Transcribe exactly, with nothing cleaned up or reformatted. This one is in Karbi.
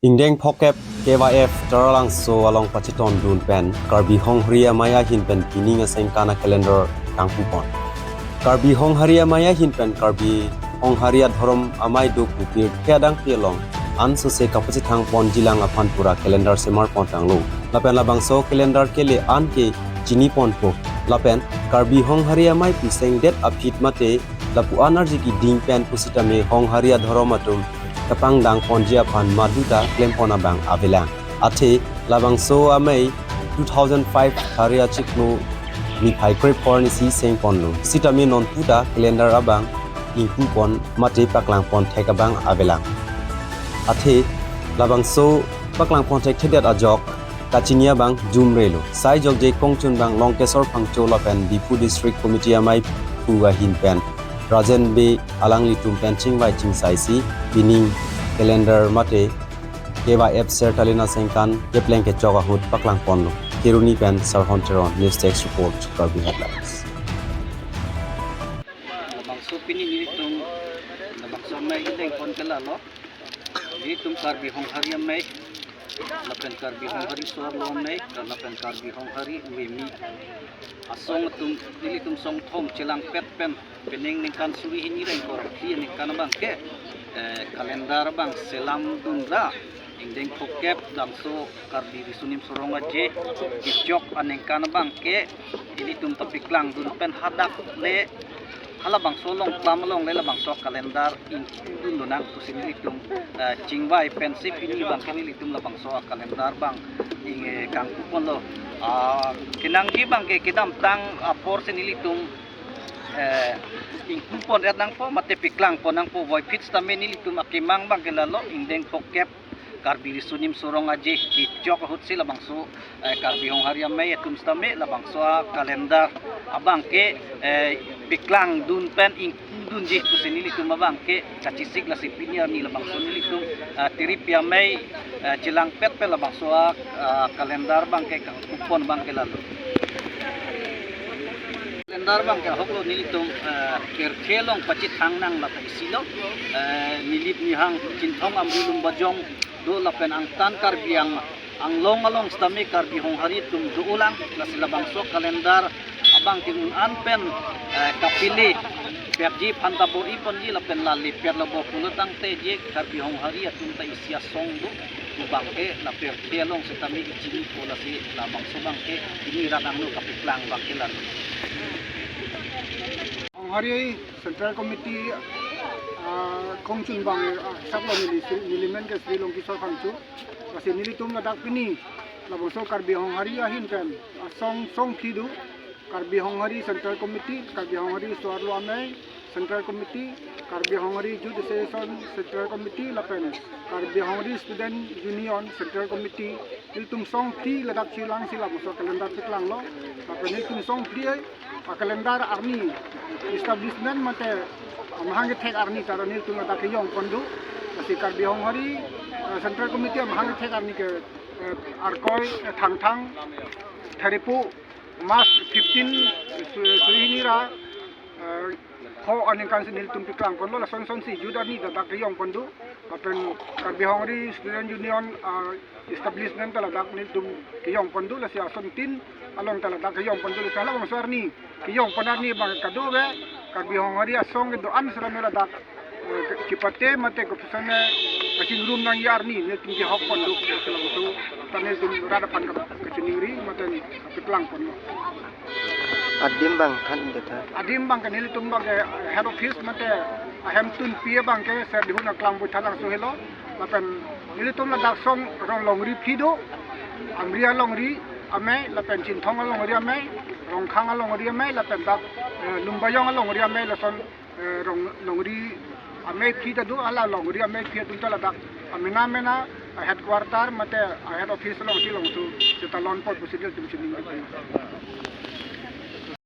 Ingdeng phokep K Y F Taralangso along pachetondun pen Karbi Honghari Amei ahin pen pining asengkan a-calendar kangpupon. Karbi Honghari Amei ahin pen Karbi Honghari adhorom amei do pu pirthe adang pi along ansose kapachethang ponjilang aphan pura calendar semar pontanglo. Lapen labangso calendar kele an ke chini ponpo. Lapen Karbi Honghari Amei pu sengdet aphi mate lapu-an arje keding pen pusitame Honghari adhorom atum kapangdang ponji aphan maduta klempon abang avelang. Athe labangso amei two thousand five Thari achiklo niphai krephor nisi sengponlo. Sitame nonputa calendar abang ingpupon mate paklangpon thek abang avelang. Athe labangso paklangpon thekthedet ajok kachini abang jumrelo. Sai jokje kongchunbang Longkesor Phangcho lapen Diphu District Committee amei pu ahin pen Rajen Bey alanglitum pen chingvai chingsaisi pining calendar mate K Y F Sertalin asengkan kepleng kechok ahut paklangponlo. Kheroni pen Sarhon Teron, News Desk Report, Karbi Headlines. Labangso pini nelitum, labangso amei ingdeng pon ke lalo. Nelitum Karbi Honghari Amei, lapen Karbi Honghari So-arlo Amei, lapen Karbi Honghari Uemi asong atum, nelitum songthom chelangpet pen pining ningkan suri hini ra ingkoi ra phli aningkan abang ke, eh, calendar abang selamdun ra ingdeng phokep bangso Karbi Riso Nimso Rong Aje kechok aningkan abang ke ilitum ta paklangdun pen hadak le halabangso along pam along le labangso calendar ingdun lonang pusi nelitum, eh, chingvai pensi pini abang ke nelitum labangso calendar abang ing, eh, kangpuponlo. Ah, kenangji abang ke kedamtang aporsi nelitum, eh, ingpupon-et nangpo mate paklangpon nangpo, puvoiphit sitame nelitum akemang abang ke lalo ingdeng phokep Karbi Riso Nimso Rong Aje kechok ahutsi labangso, eh, Karbi Honghari Amei atum sitame labangso a-calendar abang ke, eh, paklangdun pen ingdunji pusi nelitum abang ke kachesik, lasi pini arni labangso nelitum, eh, Tiripi Amei, eh, chelangpet pen labangso a, eh, calendar abang ke kangpupon abang ke lalo. Calendar abang ke ahoklo nelitum, eh, pirthe along pachethang nang lata isilo, eh, Nilip Nihang, Chinthong Amri Lumbajong do lapen angtan Karbi Ang-, Anglong along sitame Karbi Honghari atum dolang, lasi labangso calendar abang ke un-an pen, eh, kapili perji aphan ta bor-iponji lapen lale perlo bo pulo tangte je Karbi Honghari atum ta isi asong do, pu abang ke la pirthe along sitame ichinipo, lasi labangso abang ke pini rat angno kapaklang abang ke lalo. Honghari Central Committee, ah, kongchunbang, ah, asaplo neli, Sri, nelimen ke Sri Longkesor Phangcho. Lasi nelitum ladak pini labangso Karbi Honghari ahin pen asong songphli do, Karbi Honghari Central Committee, Karbi Honghari So-arlo Amei Central Committee, Karbi Honghari Youth Association Central Committee lapen Karbi Honghari Student Union Central Committee, nelitum songphli ladak chilangsi labangso calendar paklanglo. Lapen nelitum songphli a-calendar arni establishment mate amahang kethek arni ta nelitum ladak kejongpon do. Lasi Karbi Honghari, eh, Central Committee amahang kethek arni ke, eh, Arkoi, eh, Thangthang, Tharipu, March fifteen, su-, suri hini ra, eh, pho aningkan si nelitum paklangponlo, lason son si youth arni ta ladak kejongpon do. Lapen Karbi Honghari Student Union, ah, establishment ta ladak nelitum kejongpon do, lasi asontin along ta ladak kejongpon do, lasi halabangso arni kejongpon arni abang kadokave Karbi Honghari asong kedo-an sitame ladak, eh, ke-, kepate mate kopuson, eh, kachingrum nangji arni nelitum kehokpon do, lasi labangso ta nelitum rat aphan ka-, kachiningri mate paklangponlo. Adim abang than detha. Adim abang ke nelitum abang ke head office mate ahemtunpi abang ke Serdihun Aklam Buithalangso helo. Lapen nelitum ladak song rong longri phli do, Amri alongri amei, lapen Chinthong alongri amei, Rongkhang alongri amei, lapen dak, eh, Lumbajong alongri amei, lason, eh, rong longri amei phli ta do, hala longri amei phli atum ta ladak amena mena, eh, headquarter mate, eh, head office alongsi longso seta lonpon pusi nelitum chiningri.